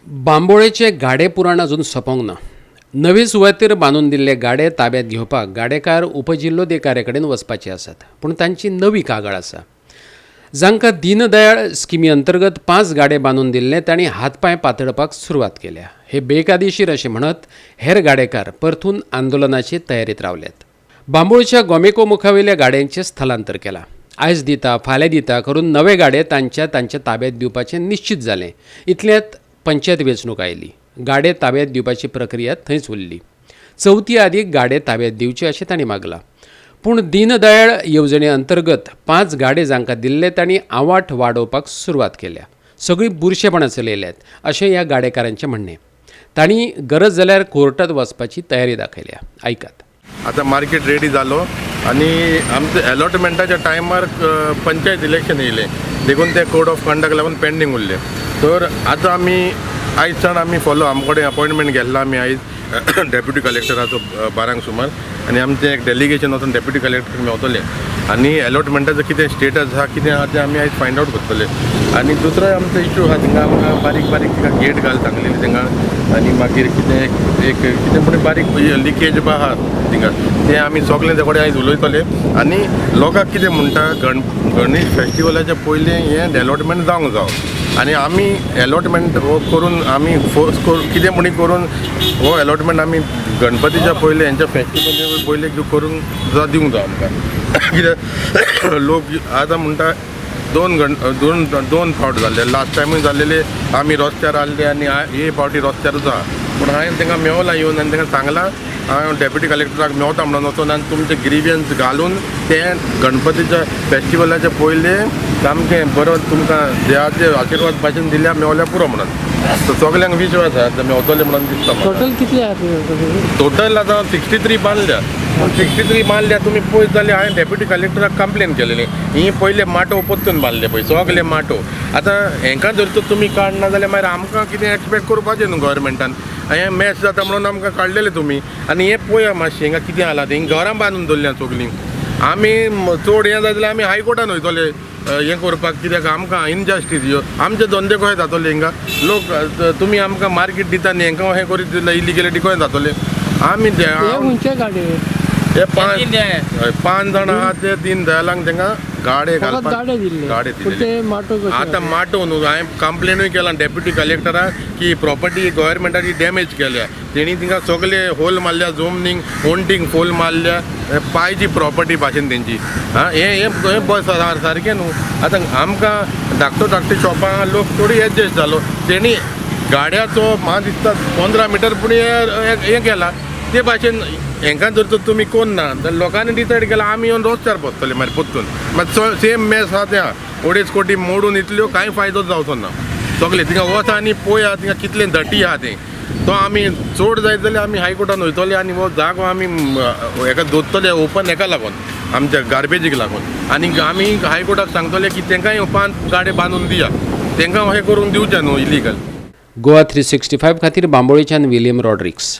बांबोळेचे गाडे पुराण अजून सोंपोंक ना. नवे सुवातेर बांदून दिल्ले गाडे ताब्यात घेवपाक गाडेकार उपजिल्लोधिकाऱ्या कडेन वचपाचे आसात, पूण तांची नवी कागाळ आसा. जांकां दीनदयाळ स्किमी अंतर्गत 5 गाडे बांदून दिल्ले तांणी हातपांय पातळपाक सुरवात केल्या. हे बेकायदेशीर अशें म्हणत हेर गाडेकार परतून आंदोलनाचे तयारेंत रावल्यात. बांबोळच्या गोमेको मुखावेल्या गाड्यांचें स्थलांतर केलां. आयज दिता फाल्यां दिता करून नवे गाडे तांच्या तांच्या ताब्यात दिवपाचें निश्चित जालें. इतल्यांत पंचायत वेंचणूक आयली. गाडे ताब्यात दिवपाची प्रक्रिया थंयच उरली. चवथी आदी गाडे ताब्यात दिवचे अशें तांणी मागलां. पूण दीनदयाळ येवजणे अंतर्गत 5 गाडे जांकां दिल्ले तांणी आवाठ वाडोवपाक सुरवात केल्या. सगळीं बुरशेपणां चलयल्यात अशें ह्या गाडेकारांचें म्हणणें. तांणी गरज जाल्यार कोर्टात वचपाची तयारी दाखयल्या. आयकात. आतां मार्केट रेडी जालो आनी आमचे एलॉटमेंटाच्या टायमार पंचायत इलेक्शन येयलें, देखून ते कोड ऑफ कंडक्ट लागून पेंडींग उरलें. तर आतां आमी आयज सावन आमी फॉलो आमचे कडेन अपॉयंटमेंट घेतला आमी आयज डेप्युटी कलेक्टराचो 12 सुमार, आनी आमचें एक डेलिगेशन वचून डेप्युटी कलेक्टर मेवतले आनी एलॉटमेंटाचो कितें स्टेटस आहा, कितें आहा तें आमी आयज फायंड आवट करतले. आनी दुसरो आमचो इशू आहा, थिंगा आमकां बारीक बारीक थिंगा गेट घाल सांगलेली थिंगा, आनी मागीर कितें एक कितें पूण बारीक लिकेज बा आहा थिंगा, तें आमी सगळें ते कडेन आयज उलयतले. आनी लोकांक कितें म्हणटा, गणेश फेस्टिवलाच्या पयलीं हें एलॉटमेंट जावंक जावो आनी आमी एलॉटमेंट हो करून आमी फोर्स करून कितें म्हणी करून हो एलॉटमेंट आमी गणपतीच्या पयलीं हेंच्या फेस्टिवलाच्या पयलीं करून दिवंक जावो आमकां. कित्याक लोक आतां म्हणटा दोन गण दोन दोन फावट जाल्ले, लास्ट टायमूय जाल्लेले आमी रस्त्यार आहले आनी हे फावटी रस्त्यारूच आहा. पूण हांवें तांकां मेवला येवन आनी तांकां सांगलां हांव डेप्युटी कलेक्टराक मेवता म्हणून वचून आनी तुमचे ग्रिवियन्स घालून ते गणपतीच्या फेस्टिवलाच्या पयलीं सामकें बरो तुमकां देवाचे आशिर्वाद भाशेन दिल्या मेवल्या पुरो म्हणून. सो सगल्यांक विश्वास आहा मेवतले म्हणून दिसता. टोटल कितले आहा? टोटल आतां 63 बांदल्या. पूण 63 बांदल्या तुमी पळयत जाल्यार हांवें डेप्युटी कलेक्टराक कंप्लेन केलेली, ही पयले माटोव परतून बांदले पळय सगले माटोव. आतां हेंकां जर तर तुमी काडना जाल्यार मागीर आमकां कितें एक्सपेक्ट करपाचें न्हू गव्हर्मेंटान. हें मॅस जाता म्हणून आमकां काडलेलें तुमी. आनी हें पळया मातशें हिंगा कितें जालां तें, घरां बांदून दवरल्या सगलीं. आमी चड हें जाय जाल्यार आमी हायकोर्टान वयतले हें करपाक, कित्याक आमकां इनजस्टीस ह्यो आमचे धंदे कशे जातले हिंगा. लोक तुमी आमकां मार्केट दिता न्ही, हेंकां हें करीत जाल्यार इलिगेलिटी कशें जातलें. आमी खंयचे गाडे? हे 5 जाण आहा ते दीन दयालांक तांकां गाडे घालपाक गाडे दिल्ले. आतां माटो न्हू, हांवें कंप्लेनूय केला डेप्युटी कलेक्टराक की प्रॉपर्टी गव्हर्मेंटाची डॅमेज केल्या तेणी, थिंगा सगळे होल मारल्या, जोमनींग ओंटींग होल मारल्या, पायची प्रॉपर्टी भाशेन तेंची. आं हें हें बस सारकें न्हू. आतां आमकां धाकटो धाकटे शॉपां लोक थोडी एडजस्ट जालो, तेणी गाड्याचो म्हाका दिसता 15 मिटर पूण हें केला ते भाशेन. हेंकां जर तर तुमी कोण ना जाल्यार लोकांनी डिसायड केला आमी येवन रस्त्यार बसतले मागीर परतून. मागीर सेम मॅस आहा तें आहा, 2.5 कोटी मोडून इतल्यो कांय फायदो जावचो ना. सगळे थिंगा वचा आनी पळया थिंगा कितलें धटी आहा तें. तो आमी चड जायत जाल्यार आमी हायकोर्टान वयतले आनी हो जागो आमी हेका दवरतले ओपन हेका लागून, आमच्या गार्बेजीक लागून. आनी आमी हायकोर्टाक सांगतले की तेंकांय 5 गाडे बांदून दिया, तेंकां हें करून दिवचें न्हू इलिगल. गोवा 365 खातीर बांबोळेच्यान विलियम रॉड्रिक्स.